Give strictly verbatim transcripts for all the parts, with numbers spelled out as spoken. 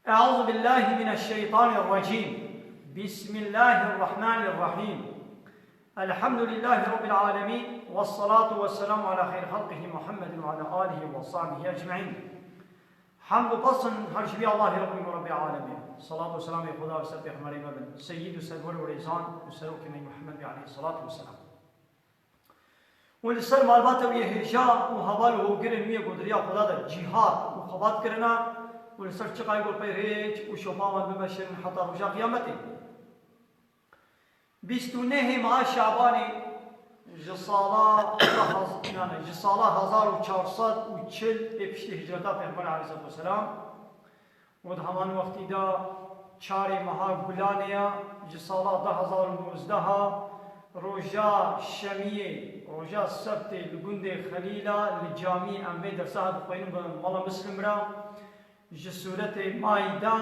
أعوذ بالله من الشيطان الرجيم. بسم الله الرحمن الرحيم. الحمد لله رب العالمين، والصلاة والسلام على خير خلقه محمد وعلى آله وصحبه أجمعين. Hemd û pesn her ji vî Allahê Rebbî û Rebbê alemê. Salat û selamê Xuda li ser pêxemberê me bin. Seyyid û serwer û rêzan û serokê me Muhammed bê aleyhissalatu vesselam. Û li ser malbata wî yê hêja û heval û hogirên wî yê ku di riya Xuda de cîhad û xebat kirine û li ser çiqayê ku pey rêç û şopa wan bimeşirin heta roja qiyametê. Bîst û nehê meha Şabanê ji sala, yani ji sala hezar û çar sed û çil ê piştî hicreta Pêxember aleyhissalatu vesselam, û di heman wextî de çarê meha Gulanê ya, ji sala du hezar û nozdeh a, roja şemiyê, roja sebtê li gundê Xelîla li camî em vê dersa dixwînin bi mala Muslim re, ji sûretê Maîde,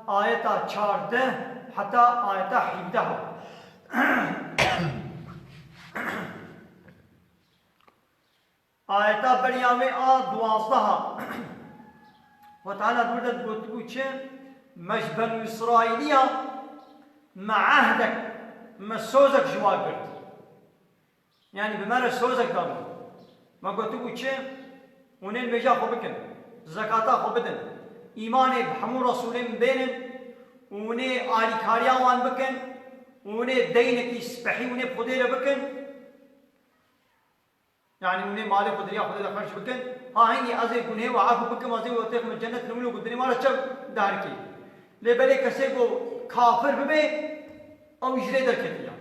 ayeta çardeh heta ayeta hevdeh. Ayeta beriya wê a duwazdeh a. Xwe Teala di wir de gotibû çi? Me ji Benû Îsraîliya me ehdek, me sozek ji wa girt. Yanî bi me re sozek dabû. Me gotibû çi? Hûn ê nimêja xwe bikin, zekata xwe bidin, îmanê bi hemû resûlên min bênin, hûn ê alîkariya wan bikin, hûn ê deynekî spehî hûn ê bi Xwedê re bikin. Yanî hûn ê malê xwe di riya Xwedê de xerc bikin. Ha hingî ez ê gunehê we efû bikim, ez ê we têxim cennet li wilo ku dinê wan re çev derkê. Lê belê kesê ku kafir bibe, ew ji rê derketiye.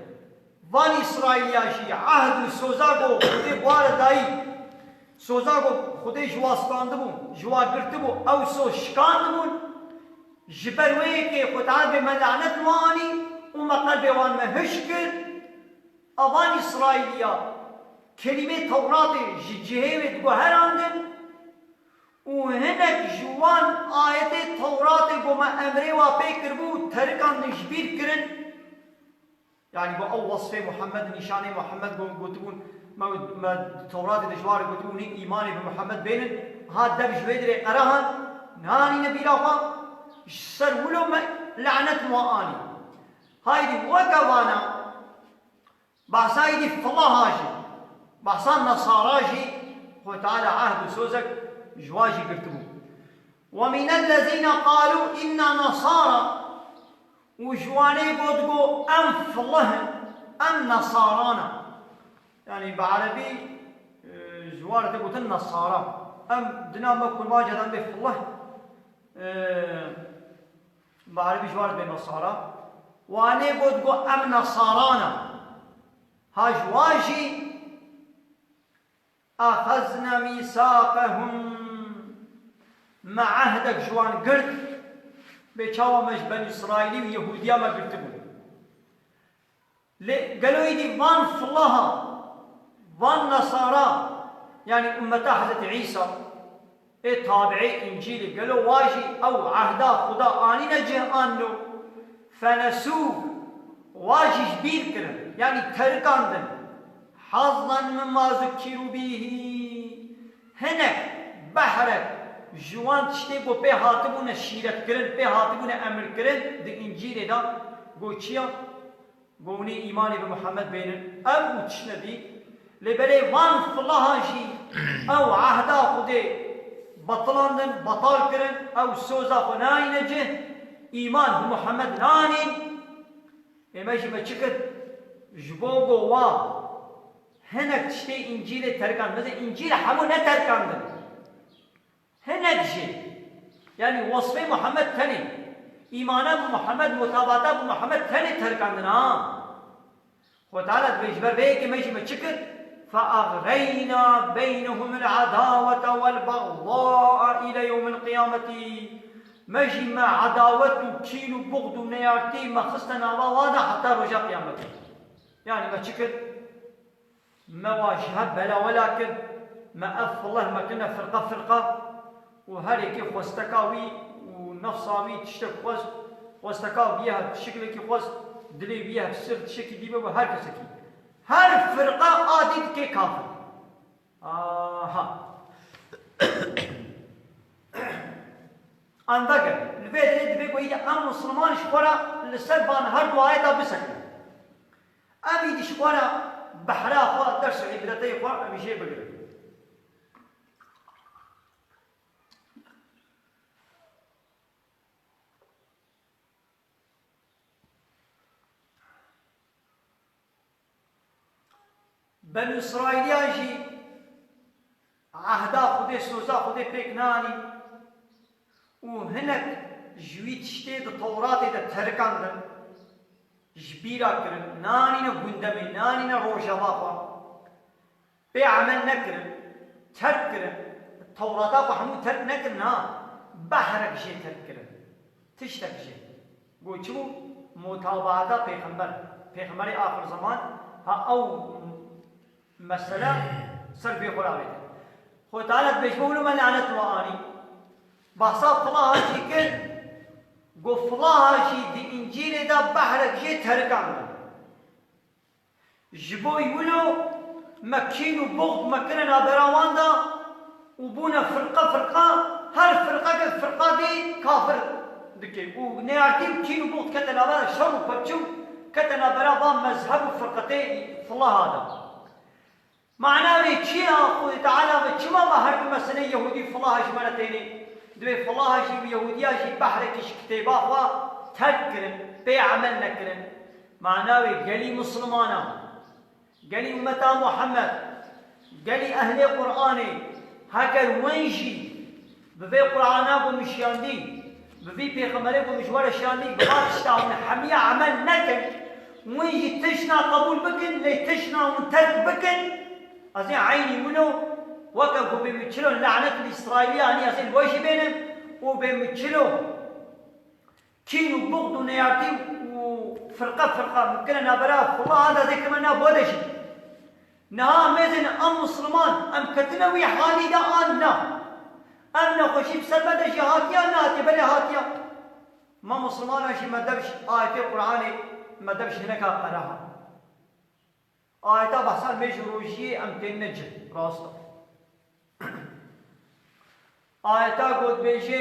Van Îsraîliya jî ehd û soza ku Xwedê bi wa re dayî, soza ku Xwedê ji wa standibû, ji wa girtibû, ew soz şikandibûn. Ji ber wê yekê Xwedê me lanet wan anî û me qelbê wan me hiş kir. Evan Îsraîliya kelîmê Tewratê ji cihê wê diguherandin û hinek ji wan ayetê Tewratê ku me emrê wa pê kiribû terikandin, ji bîr kirin. Yanî ku ew wesfê Muhammed, nîşanê Muhammed ku gotibûn, me, me di Tewratê de ji wan re gotibûn, hûn ê îmanê bi Muhammed bênin, ha dev ji wê dirê qerehan, neanîne bîra xwe, ji ser wilo me lanet wan anî. Haydî weke vana, Behsa êdî filaha jî, behsa Nesara jî, Xwedê Teala ehd û sozek ji wa jî girtibû. وَمِنَ الَّذِينَ قَالُوا إِنَّا نَصَارَى. Û ji wanê got, got, em filih in, em Nesara ne. Yanî bi erebî, e, ji wan re tê gotin Nesara. Em dina me kurmanca de em bê filih, e, bi erebî ji wan re bê Nesara. Wanê got, got, em Nesara ne. Ha ji wan jî, أَخَذْنَا مِيثَاقَهُمْ, me ehdek ji wan girt, bê çawa me ji Benî Îsraîlî û Yehûdiya me girtibû. Lê gelo êdî van filaha, van Nesara, yanî ummeta Hezretî Îsa, ê tabiê Încîlê, gelo wa jî ew ehda Xuda anîne cih an no? فَنَسُوهُ, wa jî ji bîr kirin, yanî terikandin. حَظًّا مِمَّا ذُكِّرُوا بِهِ. Hinek, behrek, ji wan tiştê ku pê hatibûne şîretkirin, pê hatibûne emirkirin, di Încîlê de got çi ya? Got hûn ê îmanê bi Muhammed bênin. Ev û tişt nedî. Lê belê van filaha jî ew ehda Xwedê betilandin, betal kirin, ew soza xwe nayîne cih, îman bi Muhammed nanîn. Ê me jî me çi kir? Ji bo ku wa hinek tiştê Încîlê terikandin. Mesela Încîl hemû neterikandin. Hinek jî, yanî wesfê Muhammed tenê, îmana bi Muhammed, mutabata bi Muhammed tenê terikandin ha. Xwedê Teala dibê ji ber vê yekê me jî me çi kir? فَأَغْرَيْنَا بَيْنَهُمُ الْعَدَاوَةَ وَالْبَغْضَاءَ إِلَى يَوْمِ الْقِيَامَةِ. Me jî me edawet û kîn û buxd û neyartî me xiste nava wan de heta roja qiyametê. Yanî me çi kir? Me wa ji hev belawela kir, me ev filih me kirine firqe firqe û her yekê xwesteka wî û nefsa wî tiştek xwest, xwesteka wî hev şiklekî xwest, dilê wî hev sir tiştekî dî bibû her kesekî. Her firqe a dî dikê kafir. Aha. Em Musliman ji xwe re li ser van her du ayeta bisekinin. Em îdî ji xwe re behra xwe, ders û îbreteyê xwe em jê bigirin. Benû Îsraîliyan jî ehda Xwedê, soza Xwedê pêk nanî û hinek ji wî tiştê di Tewratê de terikandin, ji bîra kirin, nanîne gundemê, nanîne rojeva xwe. Pê emel nekirin, terk kirin. Tewrata xwe hemû terk nekirin ha. Behrek jê terk kirin. Tiştek jê. Got çi bû? Mutabaata pêxember. Pêxemberê axir zeman, ha ew mesele ser vê xwe ravêtin. Xwe Teala dibêje, "Wilo me lanet we anî." Behsa filaha jî kir, got, "Filaha jî di Încîlê de behrek jê terikandin." Ji bo wilo me kîn û buxd me kire navbera wan de û bûne firqe firqe, her firqeke firqa dê kafir dike û neyartî û kîn û buxd kete navbera şer û pevçûn kete navbera van mezheb û firqetê filaha de. Mana wê çi ya? Xwedê Teala ve çima me her du meseleyê Yehûdî filaha ji me re tênê? Divê filaha jî û Yehûdiya jî behrekî ji kitêba xwe terk kirin, pê emel nekirin. Mana wê gelî Mislimana, gelî ummeta Muhammed, gelî ehlê Qur'anê, heger wen jî bi vê Qur'ana ku min şiyandî, bi vî pêxemberê ku min ji we re şiyandî, bi van tişta hûn hemiya emel nekin, hûn jî tiştna qebûl bikin, lê tiştna hûn terk bikin, ez ê eynî wilo, weke ku bê min çilo lanet li Îsraîlî anî, ez ê li we jî bênim û bê min çilo kîn û buxd û neyartî û firqe firqa min kire navbera filan, ez ê kime nav we de jî. Niha em êzên em Misliman, em ketine wî halî de an na? Ev nexweşî bi ser me de jî hatiya, nehatiye, belê hatiya. Me Mislimanan jî me dev ji ayetê Qur'anê, me dev ji hineka qeraha. Ayeta behsa mê ji rojiyê em têne cih, rast e. Ayeta got bêjê,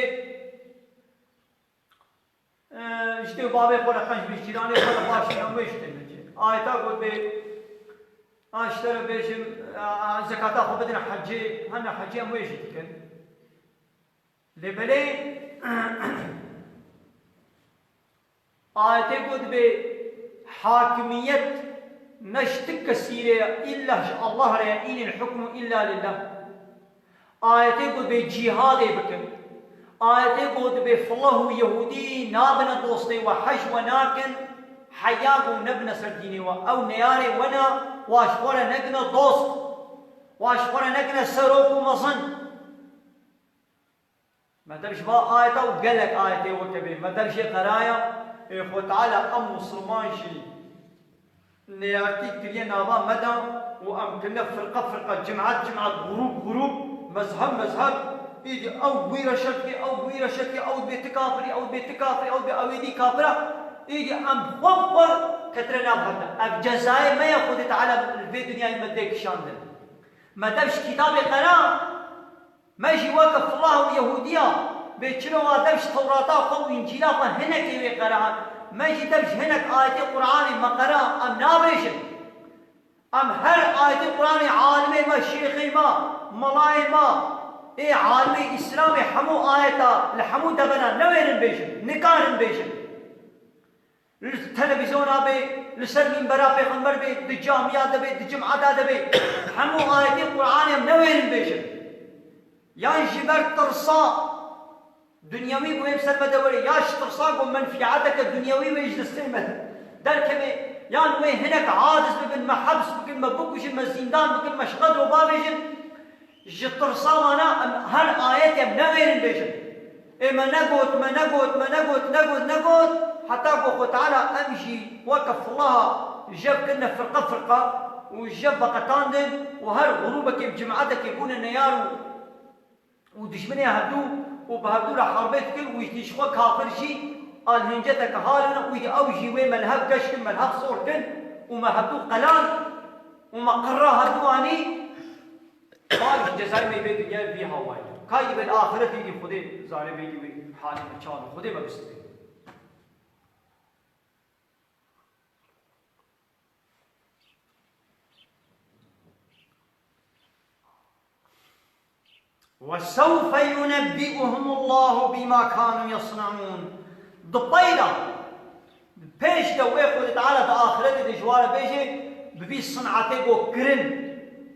Ji dê û bavê xwe re qenc bin, cîranê xwe re baş in, em wê jî têne cih. Ayeta got bê, an ji te re bêjim, a, zekata xwe bidin hecê, hene hecê em wê jî dikin. Lê belê, ayetê got bê, hakimiyet ne ji ti kesî re ye, îlla ji Allah re ye, inil hukmu îlla lillah. Ayetê got bê cîhadê bikin. Ayetê got bê filah û Yehûdî nabine dostê we, hej we nakin, heya ku nebine ser dînê we. Ew neyarê we ne, wa ji xwe re nekine dost. Wa ji xwe re nekine serok û mezin. Me dev ji va ayeta û gelek ayetê weke bê. Me dev jê qeraya, ê Xwe Teala em Misliman jî neyartî kiriye nava me de û em kirine firqe firqe, cimat cimat, grûp grûp, mezheb mezheb, îdî ew wî re şer dike, ew wî re şer dike, ew dibê ti kafirî, ew dibê ti kafirî, ew dibê ew êdî kafir e, îdî em xwe bi xwe ketine nav hev de. Ev cezayê me ye Xwedê Teala li vê dinyayê me dê kişandin. Me dev ji kitabê qera, me jî weke filah û Yehûdiya bê çilo wa dev ji Tewrata xwe û Încîla xwe hinekê wê qerehan. Me jî dev ji hinek ayetê Qur'anê me qera, em nabêjin. Em her ayetê Qur'anê alimê me, şêxê me, melayê me, ê alimê Îslamê hemû ayeta li hemû devera newêrin bêjin, nikarin bêjin. Li televîzyona bê, li ser mînbera pêxember bê, di camiya de bê, di cimata de bê, hemû ayetê Qur'anê em newêrin bêjin. Yan ji ber tirsa dinyewî ku ê bi ser me de were, ya ji tirsa ku menfîeteke dinyewî wê ji destê me derkeve, yan wê hinek aciz bibin, me heps bikin, me bikujin, me zîndan bikin, me ji qedro bavêjin. Ji tirsa wana em her ayetê em newêrin bêjin. Ê me negot, me negot, me negot, negot, negot, heta ku Xwe Teala em jî weke filaha jev kirine firqe firqa û jev veqetandin û her grûbekê bi cimaetekê bûne neyar û, û dijminê hevdû û bi hevdû re herbê dikin û îtî ji xwe kafir jî alhinceteke halin û îdî ew jî wê me li hev geş kin, me li hev sor kin û me hevdû qeland û me qirra hevdû anî. Bal jî cezayê me yê vê dinyayê vî hawayî. Kayî be li axiretê îdî Xwedê zane bêdî wê halê me çawa be. Xwedê me bistîne. وسوف ينبئهم الله بما كانوا يصنعون. Di pey de, pêş de wê Xwedê Teala di axiretê de ji wan re bêje, bi vî sinetê ku kirin,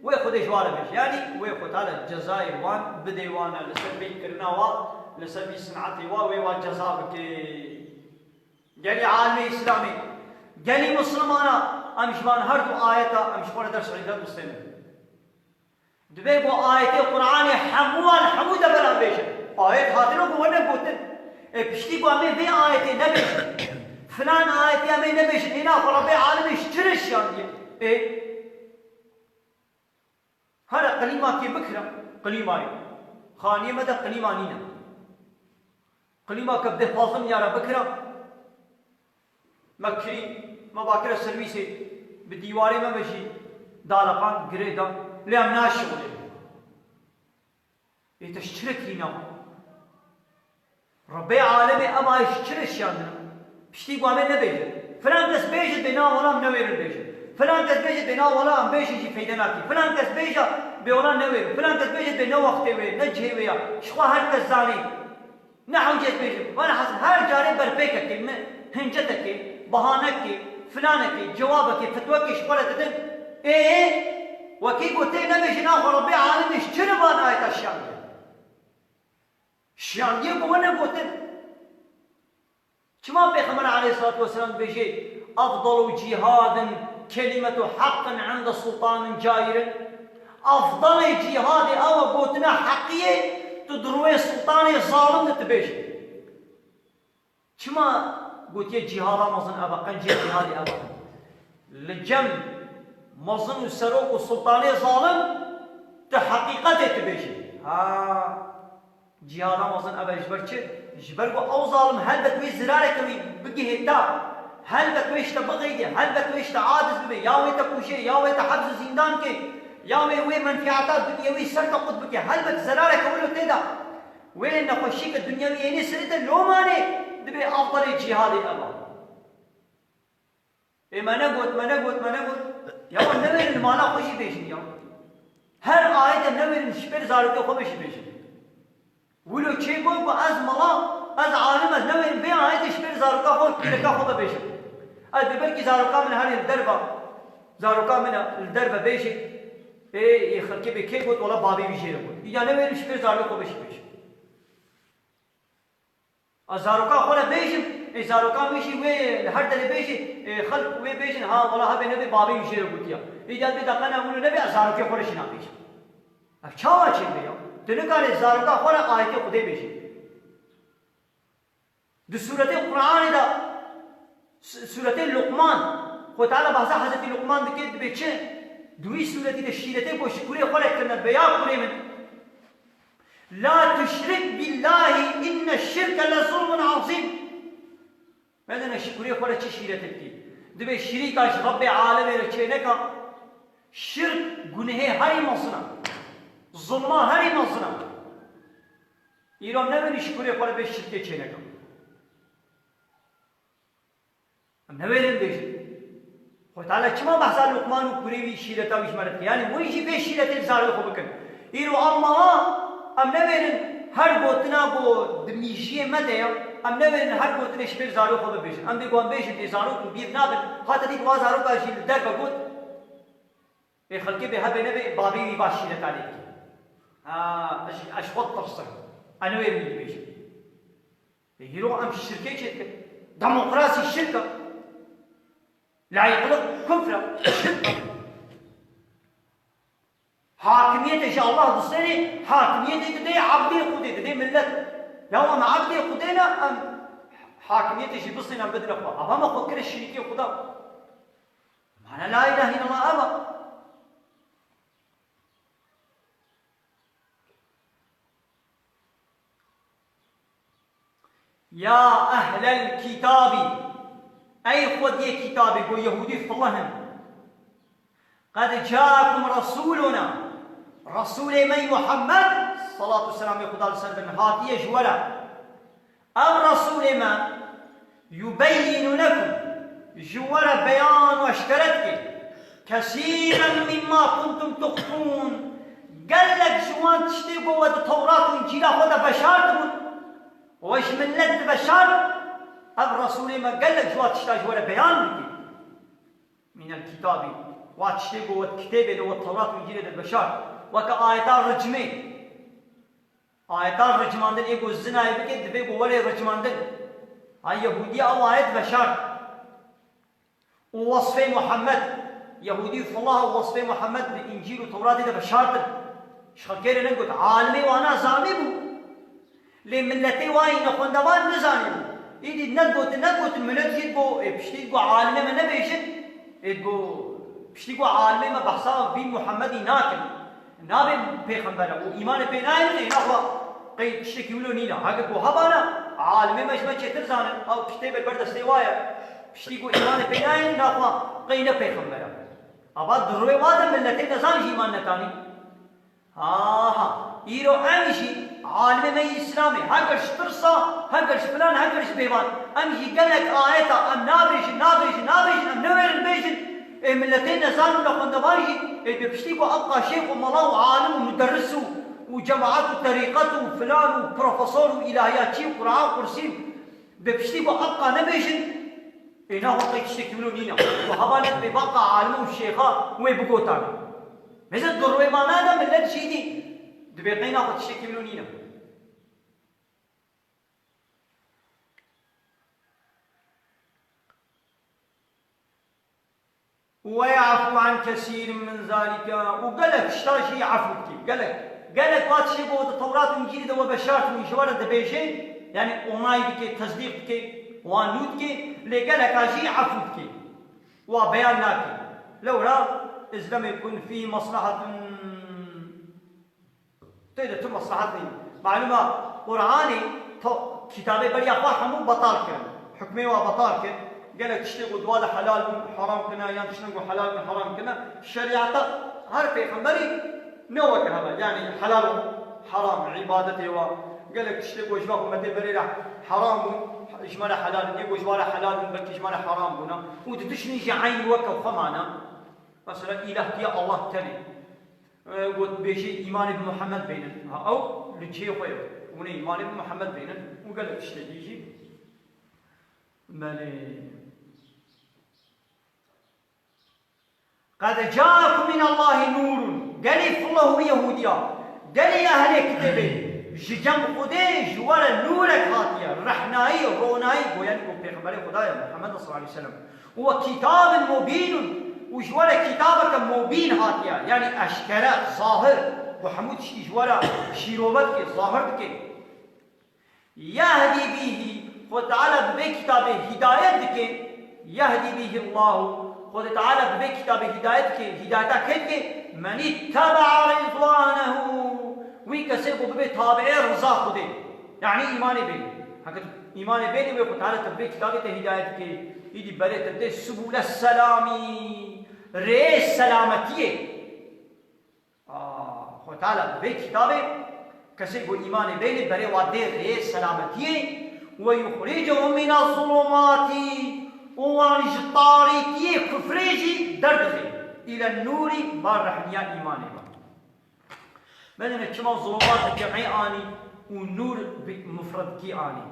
wê Xwedê ji wan re bêje. Yanî wê Xwedê Teala cezayê wan bidê wan e, li ser vê kirina wa, li ser vî sinetê wa, wê wan ceza bike. Gelî alimê Îslamê, gelî Mislimana, em ji van her du ayeta, em ji xwe re ders îbret bistênin. Divê ku ayetê Qur'anê hemû wan, hemû deveran bêjin. Ayet hatine ku wene gotin. Ê piştî ku em ê vê ayetê nebêjin, filan ayetê em ê nebêjin, hêna xwe Rebbê alemê ji çi re şiyandiye? Ê? Here qilîmakê bikira, qilîmayê. Xaniyê me de qilîma nîne. Qilîma ke bi deh pazdeh milyara bikira, me kirî, me bakire servîsê, bi dîwarê me ve jî daleqan girê da, lê em naşixulê. Ê te ji çi re kirîna? Rebbê alemê em ayê ji çi re şiyandine? Piştî ku em ê nebêjin. Filan kes bêjit bê na wala em newêrin bêjin. Filan kes bêjit bê na wala em bêjin jî feyde nakî. Filan kes bêja bê wala newêrin. Filan kes bêjit bê ne wextê wê, ne cihê wê ya. Ji xwe her kes zanî. Ne hewce ez bêjim. Wele hasil her carê berpêkekê, mi, hincetekê, bahanekê, filanekê, cewabekê, fitwekê ji xwe re didin. Ê, wekî ku tê nebêjin, a xwe Rebbê alemê ji çi re van ayeta şiyandiye? Şiyandiye ku we negotin. Çima Pêxember aleyhissalatu vesselam dibêje, "Efdalu cihadin kelimetu haqqin inde sultanin cairin"? Efdalê cihadê ew e gotina heqiyê tu di rûyê sultanê zalim de dibêjî. Çima gotiye cihada mezin ev e, qencê cihadê ev e? Li cem mezin û serok û sultanê zalim tu heqîqetê dibêjî. Ha, cihada mezin ev e ji ber çi? Ji ber ku ew zalim helbet wê zirareke wî bigihê te. Helbet wê ji te bixeydê, helbet wê ji te aciz bibe. Ya wê te kuje, ya wê te hebs û zîndan ke, ya wê wê menfiata dunyewî ser te qut bike. Helbet zirareke wilo tê de. Wê nexweşîke dunyewî ênî serê te lomanê dibê efdalê cîhadê ev a. Ê me negot, me negot, me negot. Ya wan newêrin li mala xwe jî bêjin ya. Her ayete newêrin ji pêr zarokê xwe ve jî bêjin. Wilo çê got ku ez mala, ez alim, ez newêrim vê ayetê ji pêr zaroka xwe, kûleka xwe bibêjim. Ez dê belkî zaroka min herê li derva, zaroka min li derve bêjê, ê, ê xelkê bê kê got, wela babê wî jê re got. Îca newêrim ji pêr zarokê xwe ve jî bêjim. Ez zaroka xwe re bêjim, ê zaroka min jî wê li her derê bêjê, ê xelk wê bêjin, ha, wela hebê nebê babê wî jê re gotiya. Îca bê deqena wilo nebê, ez zarokê xwe re jî nabêjim. Ev çawa çêdibe ya? Tu nikarî zaroka xwe re ayetê Xwedê bêjî. Di sûretê Qur'anê de, s-, sûretê Luqman, Xwedê Teala behsa Hezretî Luqman dike, dibê çi? Di wî sûretî de şîretê ku ji kurê xwe re kirine, dibe ya kurê min, "La tuşrik billahi inne şirke le zulmun azîm." Medene ji kurê xwe re çi şîretê dikî? Dibê şirîka ji Rebbê alemê re çêneka. Şirk gunehê herî mezin e. Zulma herî mezin e. Îro em newêrin ji kurê xwe re bê şirkê çêneka. Em newêrin bêjin. Xwedê Teala çima behsa Luqman û kurê wî şîreta wî ji me re dike? Yanî hûn jî vê şîretê li zarokê xwe bikin. Îro em mala, em newêrin her gotina ku di mîjiyê me de ye, em newêrin her gotinê ji pêr zarokê xwe bibêjin. Em bê ku em bêjin, ê zarok û bîr nabin. Hate dît wa zaroka jî li derve got, ê xelkê bê hebê nebê, babê wî va şîreta lê dike. Ha, ez, ez ji xwe ditirsim. Ez newêrim wî dibêjim. Ê, hîro em şirkê çêdikin. Demokrasî şirk e. Layîqlik kufr e. Şirk e. Hakimiyetê ji Allah distênê, hakimiyetê didê ebdê Xwedê, didê millet. Ya em ebdê Xwedê ne, em hakimiyetê jî bistêne bidine xwe. Ava me xwe kire şirîkê Xweda. Mana la îlahe îllallah ava. Ya ehlel kitabî, ey xwediyê kitabê, ku Yehûdî filih in. Qed ca'akum resûluna, Resûlê me Muhammed, salatu selamê Xuda li ser bin, hatiye ji we re. Ev Resûlê me, yubeyyinu lekum, ji we re beyan û eşkere dike, kesîren mimma kuntum tuxfûn, gelek ji Tiştê ku we di Tewrat û Încîla xwe de veşartibûn, we ji milet diveşart, ev Resûlê me gelek ji wa tişta ji we re beyan dike. Mînel kitabî, wa tiştê ku we di kitêbê de, we Tewrat û Încîlê de veşart, weke ayeta ricmê. Ayeta ricmandin ê ku zinayê bike, divê ku were ricmandin. Ha Yehûdiya ew ayet veşart. Û wesfê Muhammed, Yehûdî û Fellah û wesfê Muhammed di Încîl û Tewratê de veşartin. Ji xelkê re negot, alimê wana zanîbû. Lê miletê wa yî nexwendevan nizanîbû. Îdî negotin, negotin, milet jî got, ê, piştî got, alimê me nebêjin. Ê, got, piştî got, alimê me behsa vî Muhammedî nakin. Nabê pêxember e û îmanê pê nayê, ê, nexwe qey tiştekî wilo nîne. Heke ku hebana, alimê me ji me çêtir zanin. Ew kitêbê li ber destê wa ye. Piştî ku îmanê pê nayê, nexwe qey ne pêxember e. Ava di rûyê wa de miletê nezan jî îman netanî. Aha, îro em jî alimê me yî Îslamê, heger ji tirsa, heger ji filan, heger ji bêvan, em jî gelek ayeta em nabêjin, nabêjin, nabêjin, em newêrin bêjin. Ê miletê nezan û nexwendevan jî, ê bi piştî ku ebqa şêx û mela û alim û muderris û, û cemaet û terîqet û filan û profesor û îlahiyatçî û Quran, Qursî, bi piştî ku ebqa nebêjin, ê naxwe qey tiştekî wilo nîne. Ku heba ne dibê baqa alim û şêxa wê bigotane. Mêze di rûyê vana de milet jî dî dibê qey naxwe tiştekî wilo nîne. وَيَعْفُو عَنْ كَثِيرٍ مِنْ ذَٰلِكَ، û gelek tişta jî efû dike. Gelek, gelek wa tiştê ku di Tewrat û Încîlê de we veşartibûn ji we re dibêje, yanî onay dike, tesdîq dike, wan nû dike, lê geleka jî efû dike. Wa beyan nake. Lewra اذ لم يكن فيه مصلحة Tê de tu meslehet nîne. Malûm e, Qur'anê to-, kitabê beriya xwe hemû betal kirin. Hukmê wa betal kir. Gelek tiştê ku di wa de helal bûn, heram kirine, yan tiştên ku helal bûn, heram kirine. Şerîeta her pêxemberî ne weke hebe. Yanî helal û heram, îbadetê wa. Gelek tiştê ku ji va ummetê berê re heram bûn, ji me re helal in. Yê ku ji wa re helal bûn, belkî ji me re heram bûne. Û di tiştî jî eynî weke xwe mane. Mesela, îlah diye Allah tenê. E, got, bêjî, îmanê bi Muhammed bênin. Ha, ew li cihê xwe ye. Hûn ê îmanê bi Muhammed bênin û gelek tiştê dî jî. Belê. قَدْ جَاءَكُمْ مِنَ اللّٰهِ نُورٌ. Gelê Fellah û Yehûdiya, gelê ehlê kitêbê, ji cem Xwedê ji we re nûrek hatiye, rehnayî, ronayî, goyanî ku Pêxemberê Xweda ye, Muhammed sallallahu aleyhi ve sellem. وَكِتَابٌ مُبِينٌ، û ji we re kitabeke mubîn hatiye, yanî eşkere, zahir, ku hemû tiştî ji we re şîrove dike, zahir dike. يَهْدِي بِهِ، Xwedê Teala bi vê kitabê hidayet dike. يَهْدِي بِهِ اللّٰهُ، Xwedê Teala bi vê kitabê hidayet dike. Hidayeta kê dike? مَنِ اتَّبَعَ رِضْوَانَهُ، wî kesê ku bibe tabiê riza Xwedê. Yanî îmanê bênî. Heke tu îmanê bênî wê Xwedê Teala te bi vê kitabê te hidayet dike. Îdî berê te dê subûle selamî, rê selametiyê. Aa, Xwedê Teala bi vê kitabê kesê ku îmanê bênî berê wa dê rê selametiyê. وَيُخْرِجُهُمْ مِنَ الظُّلُمَاتِ، û wan ji tarîtiyê kufrê jî derdixê. إِلَى النُّورِ، ba rehniya îmanê ba. Medine çima zulumat bi cem'î anî û nûr bi mufredkî anî?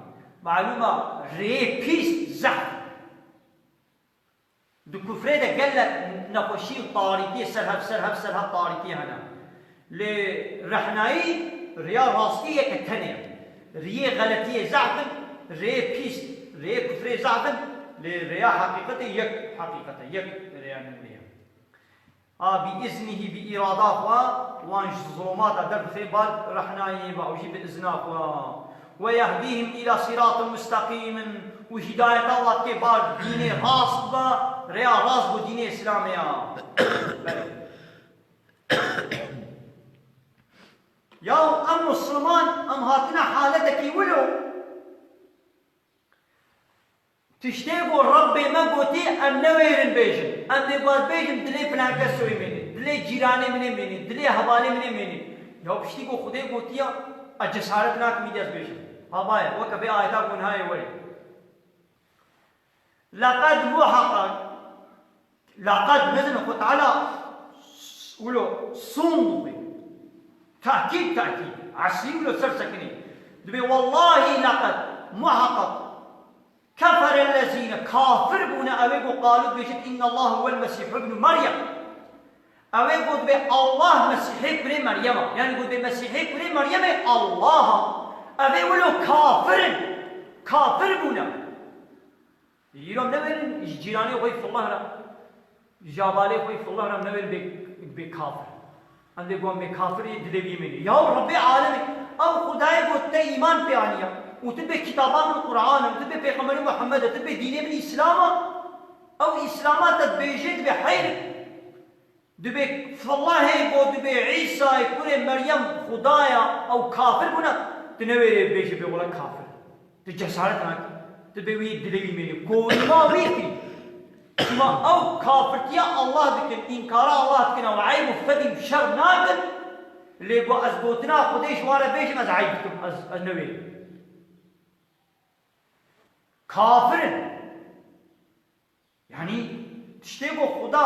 Malûm e rê pîs zehf. Di kufrê de gelek nexweşî û tarîtiyê ser hev, ser hev, ser hev tarîtiyê hene. Lê rehnayî rêya rastî yeke tenê ye. Riyê xeletiyê zehf in, rêyê pîs, rêyê kufrê zehf in, lê rêya heqîqetê yek heqîqet e, yek rêya nûrê ye. A bi îznihî, bi îrada xwe, wan ji zulumata derdixe, bal rehnayê ve, ew jî bi izna xwe. وَيَهْدِيهِمْ إِلَى صِرَاطٍ مُسْتَقِيمٍ، û hidayeta wan dike bar dînê rast be, rêya rast bo dînê Îslamê ya. Belê. Ya em Musliman, em hatine haletekî wilo. Tiştê ku Rebbê me gotî, em newêrin bêjin. Em dê ku ez bêjim, dilê filan kes wê mênê, dilê cîranê min ê mênê, dilê hevalê min ê mênê. Ya piştî ku Xwedê gotiya, ez cesaret nakim îdî ez bêjim. Hava ye, weke vê ayeta ku niha yê werê. Leqed muheqeq, leqed mezin Xwe Teala s-, wilo sûn dixwe. Tehkîd, tehkîd. Esrî wilo ser sekinî. Dibê wellahî leqed, muheqeq, keferellezîne, kafir bûne, ew ê ku qalû dibêjin, "Innallahu huwel Mesîhu ibnu Meryem." Ew ê ku dibê Allah Mesîhê kurê Meryem e. Yanî ku dibê Mesîhê kurê Meryem ê Allah e. Ev ê wilo kafir in. Kafir bûne. Îro em newêrin ji cîranê xwe yî fillah re, ji avalê xwe yî fillah re em newêrin bê, bê kafir. Em dê gon bê kafir yê dilê wî mênê. Yaw Rebbê alemê, ew Xwedayê got te îman pê aniya. Û tu bê kitaba min Qur'an e, tu bê Pêxemberê Muhammed e, tu bê dînê min Îslam e. Ew Îslama te dibêje dibê heyr. Dibê filahê got dibê Îsayê kurê Meryem Xwedaya, ew kafir bûne, tu newêrê bêjî bê wele kafir. Tu cesaret nakî. Tu bê wî dilê wî mênî. Konîma wî kî. Çima ew kafirtiya Allah dikin, înkara Allah dikin, ew eyb û fedî û şer nakin. Lê got ez gotina Xwedê ji wan re bêjim, ez eyb dikim, ez, ez newêrim. Kafir in. Yanî tiştê ku Xuda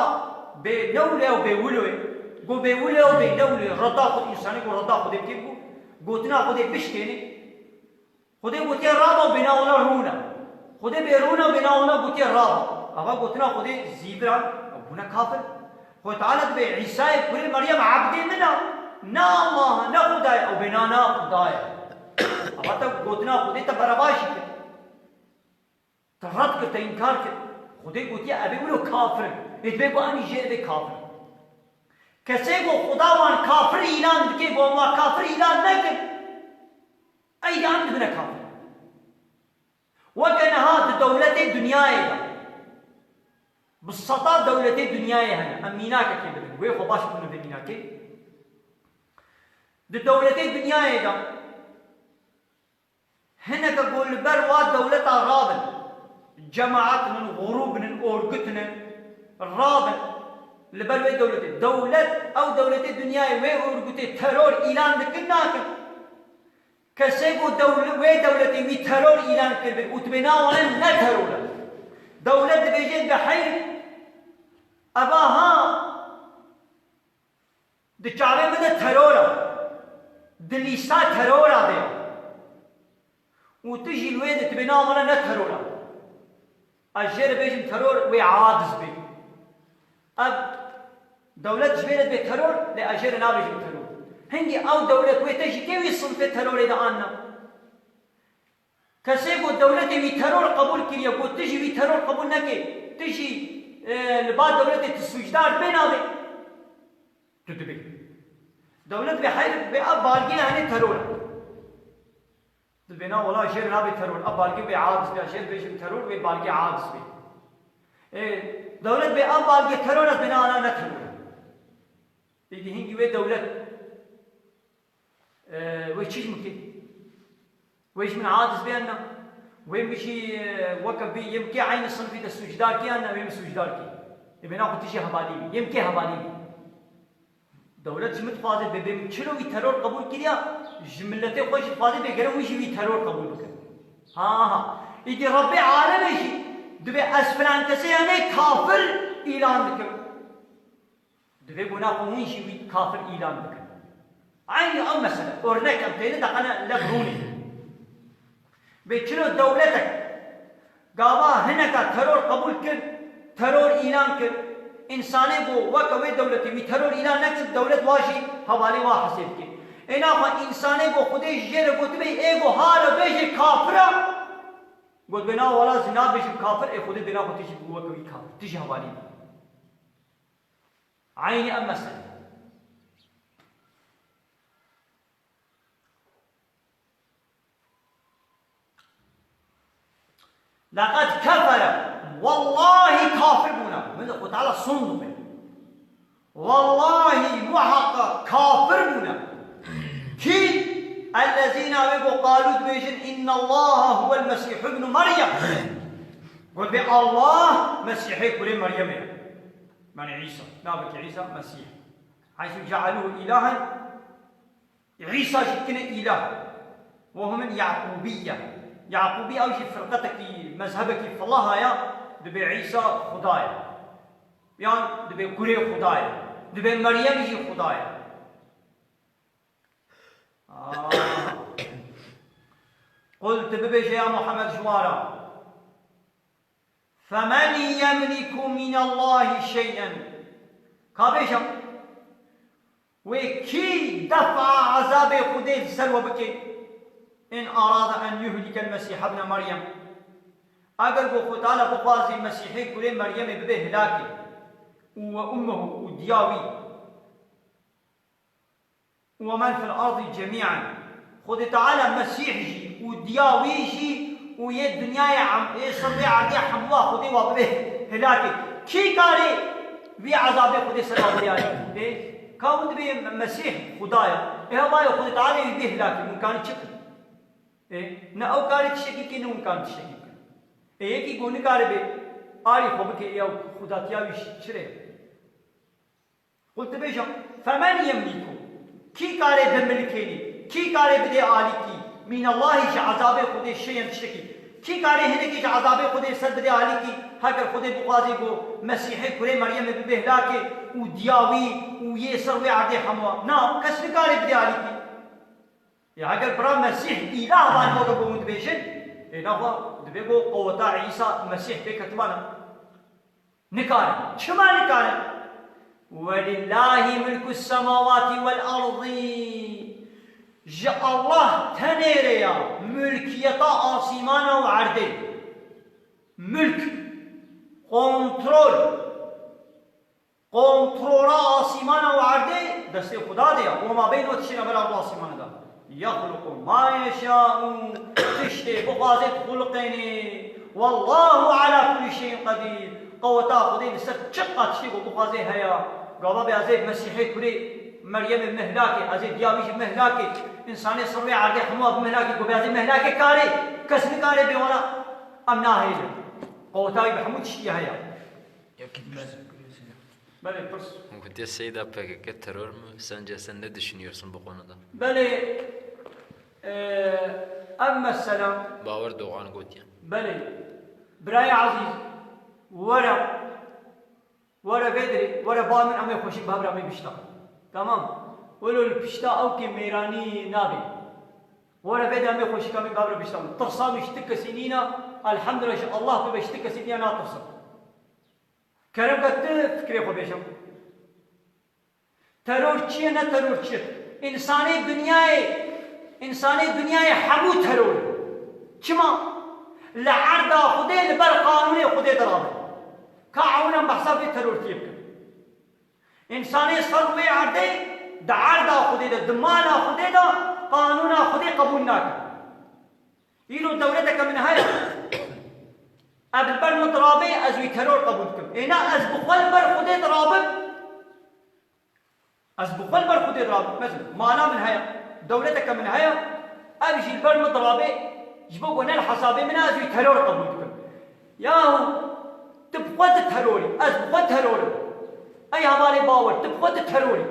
bê newle û bê wilo ye, ku bê wilo û bê newle ye, reda Xwedê, însanê ku reda Xwedê tê ku gotina Xwedê bişkênê, Xwedê gotiye raba û bêna wina rûne. Xwedê bê rûne û bêna wina gotiye raba. Ava gotina Xwedê zîviran, ew bûne kafir. Xwedê Teala dibê Îsayê kurê Meryem ebdê min e, ne Allah e, ne Xuda ye, ew bêna na Xuda ye. Ava te gotina Xwedê te berevaş jî kir. Te red kir, te înkar kir. Xwedê gotiye, ev ê wilo kafir in. Ê dibê ku em jê bê kafir. Kesê ku Xweda wan kafir îlan dike, ku em wan kafir îlan nekin, ey de em dibine kafir. Weke niha di dewletê dinyayê de, bi seta dewletê dinyayê hene. Em mînakekê bidin. Wê xwe baş bibin vê mînakê. Di dewletê dinyayê de, hineke ku li ber wa dewleta rabin, cemaat in, grûb in, orgut in, rabin li ber wê dewletê. Dewlet, ew dewletê dinyayê wê orgutê teror îlan dikin, nakin. Kesê ku dewle-, wê dewletê wî teror îlan kiribin û dibê na wan ne teror e. Dewlet dibêje bi heyr, eva ha, di çavê min de teror e. Di lîsta terora de ye. Û tu jî li wê de dibê na wana ne teror e. Ez jê re bêjim teror, wê aciz bê. Ev dewlet ji vê re dibê teror, lê ez jê re nabêjim teror. Hingî ew dewlet wê te jî kê wî sinfê terorê de anna? Kesê ku dewletê wî teror qebûl kiriye, ku tu jî wî teror qebûl neke, tu jî, e, li ba dewletê tu sûcdar bê nabê. Tu dibê. Dewlet bê heyr bê ev balgê henê teror e. Tu dibê na wela jê re nabê teror. Ev balgê bê aciz bê, jê re bêjim teror, wê balgê aciz bê. E, dewlet bê ev balgê teror e, bê na ana ne teror e. Êdî hingî wê dewlet, e, wê çi ji min kê? Wê ji min aciz bê an na? Wê min jî, e, weke bê yê min kê eynî sinfî de sûcdar kê an na? Wê min sûcdar kê. Ê bê na xwe tu jî hevalî bî. Yê min kê hevalî bî. Dewlet ji min dixwaze bê, bê min çilo wî teror qebûl kiriya, ji miletê xwe jî dixwaze bê gere hûn jî wî teror qebûl bikin. Ha, ha. Êdî Rebbê alemê jî dibê ez filan kesê yanê kafir îlan dikim. Divê bona xwe hûn jî wî kafir îlan bikin. Eynî ew mesele. Örnek em têne deqene lev rûnê. Bê çilo dewletek gava hineka teror qebûl kir, teror îlan kir, însanê ku weke wê dewletê wî teror îlan nekir, dewlet wa jî hevalê wa hesêb kir. Ê naxwe însanê ku Xwedê ji jê re gotibê ê ku hala bêjê kafir e, gotibê na wela ez nabêjim kafir, ê Xwedê bêna xwe tu jî weke wî kafir, tu jî hevalî bî. Eynî ev mesele. Leqed kefere. Wellahî kafir bûne. Min de Xwe Teala sond dibê. Wellahî muheqeq kafir bûne. Kî? Ellezîne wê ku qalû dibêjin, "Innallaha huwel Mesîhu ibnu Meryem." Got bê Allah Mesîhê kurê Meryemê ye. Yanî Îsa. Nabekî Îsa Mesîh. Heysu cealûhu îlahen, Îsa jî dikine îlah. Ve hum min Yaqûbiyye. Yaqûbî ew jî firqetekî, mezhebekî filaha ya, dibê Îsa Xuda ye. Yan dibê kurê Xuda ye. Dibê Meryem jî Xuda ye. Ah. Qul, tu bibêje ya Muhammed ji wan re. Femen yemliku minallahi şey'en. Ka bêje, wê kî defa ezabê Xwedê li ser we bike? In arada en yuhlikel Mesîh ibne Meryem. Eger ku Xwedê Teala bixwazî Mesîhê kurê Meryemê bibe hilakê û we ummehu û diya wî. Ve men fil ardi cemî'en. Xwedê Teala Mesîh jî û diya wî jî û yê dinyayê em-, yê ser vê erdê hemûa Xwedê wa bibe hilakê. Kî karê vî ezabê Xwedê ser wa bidê alî? Ê, ka hûn dibê Mesîh Xuda ya. Ê, hevayê Xwedê Teala wî bê hilakê. Hûn kanî çi bikin? Ê, ne ew karê tiştekî bike, ne hûn kanî tiştekî bikin. Ê, yekî ku nikare bê alî xwe bike, ya Xwedatiya wî çi re? Qul, tu bêje, femen yemliku, kî karê bimilkênî, kî karê bidê alîkî, mînallahî ji ezabê Xwedê şey'en tiştekî, kî karê hinekî ji ezabê Xwedê ser bidê alîkî, heger Xwedê bixwazê ku Mesîhê kurê Meryemê bibe hilakê û diya wî û yê ser wê erdê hemû. Na, kes nikare bidê alîkî. Ya heger bira Mesîh îlah van weke ku hûn dibêjin, ê naxwe dibê ku qeweta Îsa Mesîh pê ketibana. Nikarin. Çima nikarin? Welillahî mulkus semawatî wel erdî. Ji Allah tenê re ya mulkiyeta asîmana û erdê. Mulk, kontrol, kontrola asîmana û erdê destê Xuda de ya. Û ma beyn o tiştê navbera erdê û asîmana de. Yexluqu ma yeşâ'u, tiştê bixwaze dixuliqêne. Wallahu ala kulli şeyin qedîr. Qeweta Xwedê li ser çiqa tiştê ku bixwaze heye. Gava bê ez ê Mesîhê kurê Meryemê mihlakê, ez ê diya wî jî mihlakê. Însanê ser wê erdê hemû bi mihlakê ku bê ez ê mihlakê karê. Kes nikare bê wala em nahêlin. Qeweta wî bi hemû tiştî heye. Belê, pirs. Gotiye Seyda P K K terör mü? Sence sen ne düşünüyorsun bu konuda? Belê, e, ev mesele. Bawer Doğan gotiye. Belê. Birayê ezîz, were, were vê dirê, were ba min em ê xweşik bi hev re em ê bişta. Tamam. Welo li pişta ew kê mêranî nabê. Were vê de em ê xweşik em ê bi hev re bişta. Tirsa min ji ti kesî nîne, elhamdulillah ji Allah bibe ji ti kesî diya natirsim. Kerem ke tu fikrê xwe bêje. Teror çi ye, ne teror çi ye? Însanê dinyayê, însanê dinyayê hemû teror e. Çima? Li erda Xwedê li ber qanûnê Xwedê dirabe. Ka ewna behsa vê terortiyê bikin. Însanê ser wê erdê di erda Xwedê de, di mala Xwedê de qanûna Xwedê qebûl nakin. Îro dewleteke min heye. Ev li ber min dirabê, ez wî teror qebûl dikim. Ê na, ez bi xwe li ber Xwedê dirabim. Ez bi xwe li ber Xwedê dirabim. Mesela, mala min heye, dewleteke min heye, ev jî li ber min dirabê, ji bo ku ne li hesabê min e, ez wî teror qebûl dikim. Yahu, tu bi xwe tu teror î, ez bi xwe teror im. Ey hevalê bawer, tu bi xwe tu teror î.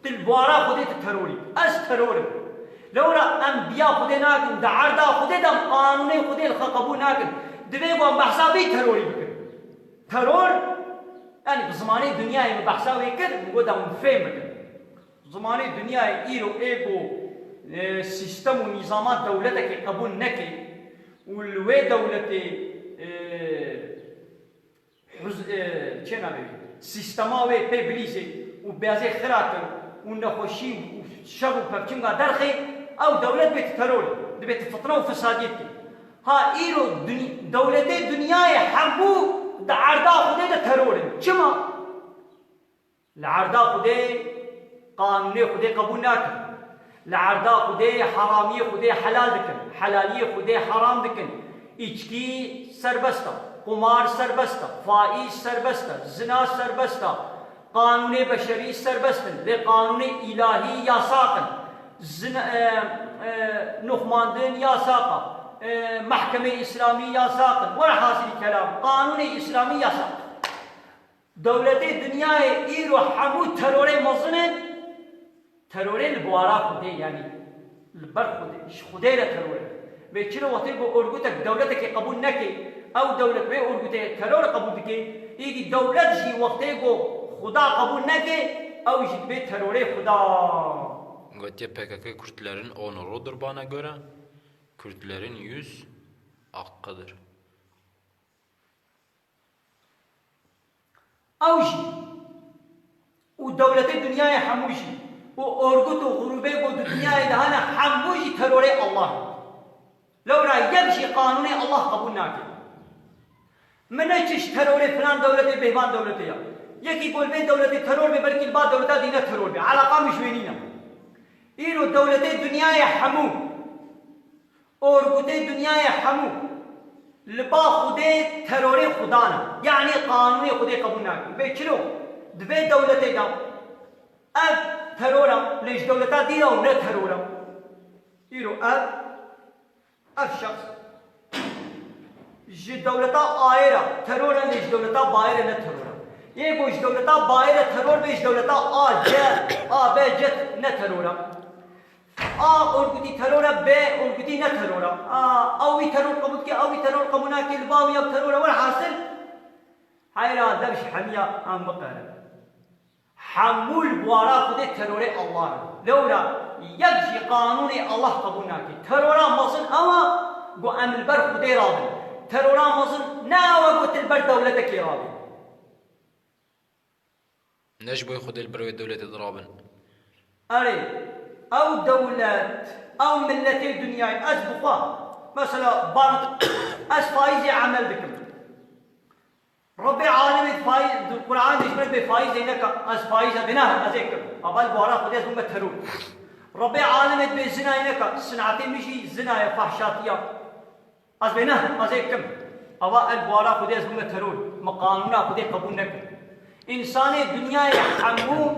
Tu li bawara Xwedê tu teror î. Ez teror im. Lewra em biya Xwedê nakin, di erda Xwedê de em qanûnê Xwedê li xwe qebûl nakin. Divê ku em behsa vê terorî bikin. Teror, yanî bi zimanê dinyayê min behsa wê kir, min got em fêm bikin. Zimanê dinyayê îro ê ku, e, sîstem û nîzama dewletekê qebûl neke û li wê dewletê, e, Huz-, e, çê navê wî, sîstema wê pê bilîzê û bêzê xira kir û nexweşî û şer û pevçinga derxê, ew dewlet bêti terorê, dibêti fitne û fesadiyê dikê. Ha îro duny-, dewletê dinyayê hemû di erda Xwedê de teror in. Çima? Li erda Xwedê qanûnê Xwedê qebûl nakin. Li erda Xwedê heramiyê Xwedê helal dikin, helaliyê Xwedê heram dikin. Îçkî serbest e, qumar serbest e, faîz serbest e, zina serbest e. Qanûnê beşerî serbest in, lê qanûnê îlahî yasaq in. Zina, e, e, nuxmandin yasaq e, e, mehkemê îslamî yasaq in. Werhasilî kelam, qanûnê îslamî yasaq in. Dewletê dinyayê îro hemû terorê mezin in, terorê li bawara Xwedê, yanî li ber Xwedê, ji Xwedê re teror e. Vê çilo wextê ku orgutek dewletekê qebûl neke, ew dewlet vê orgutê teror qebûl dike, îdî dewlet jî wextê ku Xuda qebûl neke, ew jî dibê terorê Xuda. P K K Kürtlerin onurudur bana göre, Kürtlerin yüz hakkıdır. Ew jî û dewletê dinyayê hemû jî û orgut û grûbê ku di dinyayê de hene hemû jî terorê Allah in. Lewra yek jî qanûnê Allah qebûl nake. Min ne çi ji terorê filan dewletê bêvan dewletê ya. Yekî ku li vê dewletê teror bê, belkî li ba dewleta dî ne teror bê. Eleqa min ji wê nîne. Îro dewletê dinyayê hemû, orgutê dinyayê hemû li ba Xwedê terorê Xudan e. Yanî qanûnê Xwedê qebûl nakin. Bê çilo? Di vê dewletê de ev teror e, lê ji dewleta dî re û ne teror e. Îro ev Ev şexs ji dewleta A'yê re teror e, lê ji dewleta B'yê re ne teror e. Yê ku ji dewleta B'yê re teror be, ji dewleta A, C, A, B, C ne teror e. A orgutî teror e, B orgutî ne teror e. A, ew wî teror qebûl dike, ew wî teror qebûl nake, li ba wî ew teror e. Welhasil, heyra dev ji hemiya em biqerin. Hemû li buwara Xwedê terorê Allah in. Lewra yek jî qanûnê Allah qebûl nake. Terora mezin ew e ku em li ber Xwedê rabin. Terora mezin ne ew e ku tu li ber dewletekê rabî. Ne ji bo Xwedê li ber wê dewletê de rabin. Erê, ew dewlet, ew miletê dinyayê, ez bi xwe, mesela, bank, ez faîzê emel dikim. Rebbê alemê di faiz, di Qur'an de ji me bê faizê neka, ez faiza bê ne, ez ê kim. Ava li buwara Xwedê ez bûme teror. Rebbê alemê dibê zinayê neka, sinatê min jî zina ye, fahşatiya. Ez bê ne, ez ê kim. Ava el buwara Xwedê ez bûme teror. Min qanûna Xwedê qebûl nekir. Însanê dinyayê hemû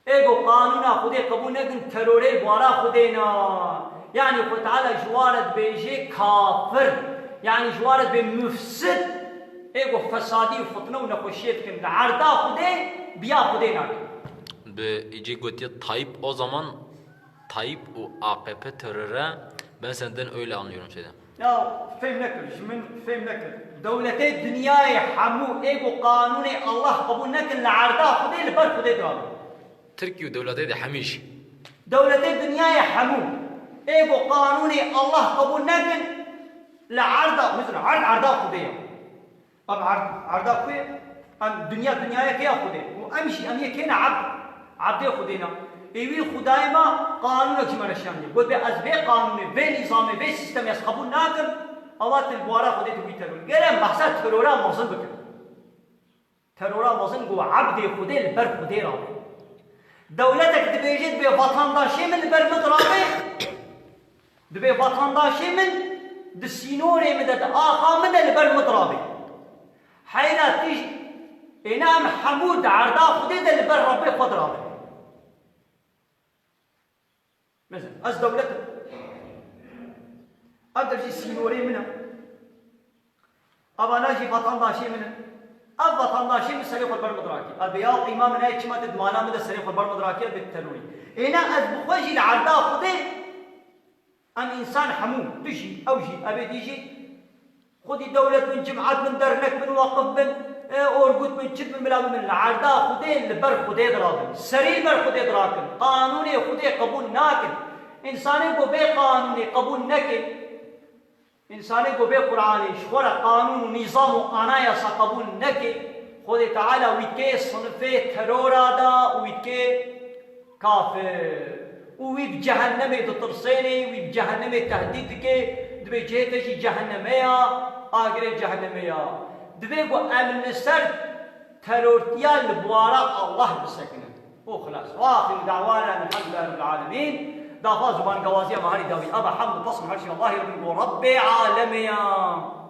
Ê ku qanûna Xwedê qebûl nekin, terorê li buwara Xwedê ne. Yanî Xwe Teala ji wan re dibêje kafir. Yanî ji wan re dibê mufsid. Ê ku fesadî û fitne û nexweşiyê dikin. Li erda Xwedê biya Xwedê nakin. Bi îcî gotiye Tayyip o zaman, Tayyip û A K P teröre, ben senden öyle anlıyorum şeyden. Ya, fêm nekir, ji min fêm nekir. Dewletê dinyayê hemû ê ku qanûnê Allah qebûl nekin, li erda Xwedê, li ber Xwedê dirabin. Tirkî û dewletê de hemî jî. Dewletê dinyayê hemû ê ku qanûnê Allah qebûl nekin, li erda, huzur, erd erda Xwedê ye. Ev erd, erda ku ye? Em dinya, dinyayekê ya Xwedê. Û em jî, em yekê ne, ebd. Ebdê Xwedê ne. Ê wî Xwedayê me qanûnek ji me re şandiye. Got, bê ez vê qanûnê, vê nîzamê, vê sîstemê ez qebûl nakim, ava tu li buwara Xwedê tu bûyî teror. Gere em behsa terora mezin bikin. Terora mezin ku ebdê Xwedê li ber Xwedê rabe. Dewletek dibêje, dibê vatandaşê min li ber min dirabe, dibê vatandaşê min di sînorê min de, di axa min de li ber min dirabe. Heyra tij, êna em hemû di erda Xwedê de li ber Rebbê xwe dirabin. Mesela, ez dewlet im. Ev dev jî sînorê min e. Evana jî vatandaşê min in. Ev vatandaşê min serê xwe li ber min dirakî. Ev bê ya qîma min e, çima tu di mala min de serê xwe li ber min dirakî, ev bê terorî. Êna ez bi xwe jî li erda Xwedê Em însan hemû, tu jî, ew jî, ev ê dî jî, xwedî dewlet bin, cimat bin, dernek bin, waqif bin, e, orgut bin, çi bin, bila bin, li erda Xwedê, li ber Xwedê dirabin. Serî li ber Xwedê dirakin. Qanûnê Xwedê qebûl nakin. Însanê ku vê qanûnê qebûl neke, însanê ku vê Qur'anê ji xwe re qanûn û nîzam û anayasa qebûl neke, Xwedê Teala wî dikê sinifê terora de û wî dikê Kafir. Û wî bi cehennemê ditirsênê, wî bi cehennemê tehdît dike, dibê cihê te jî cehenneme ya, agirê cehenneme ya. Divê ku em li ser terortiya li buwara Allah bisekinin. Û xilas. Ve axiru da'wana elhamdülillahi rabbil alemin. Daxwaz û bangewaziya me herî dawî. Eva hemd û pesn her şey Allahê bin ku Rebbê alemê ya.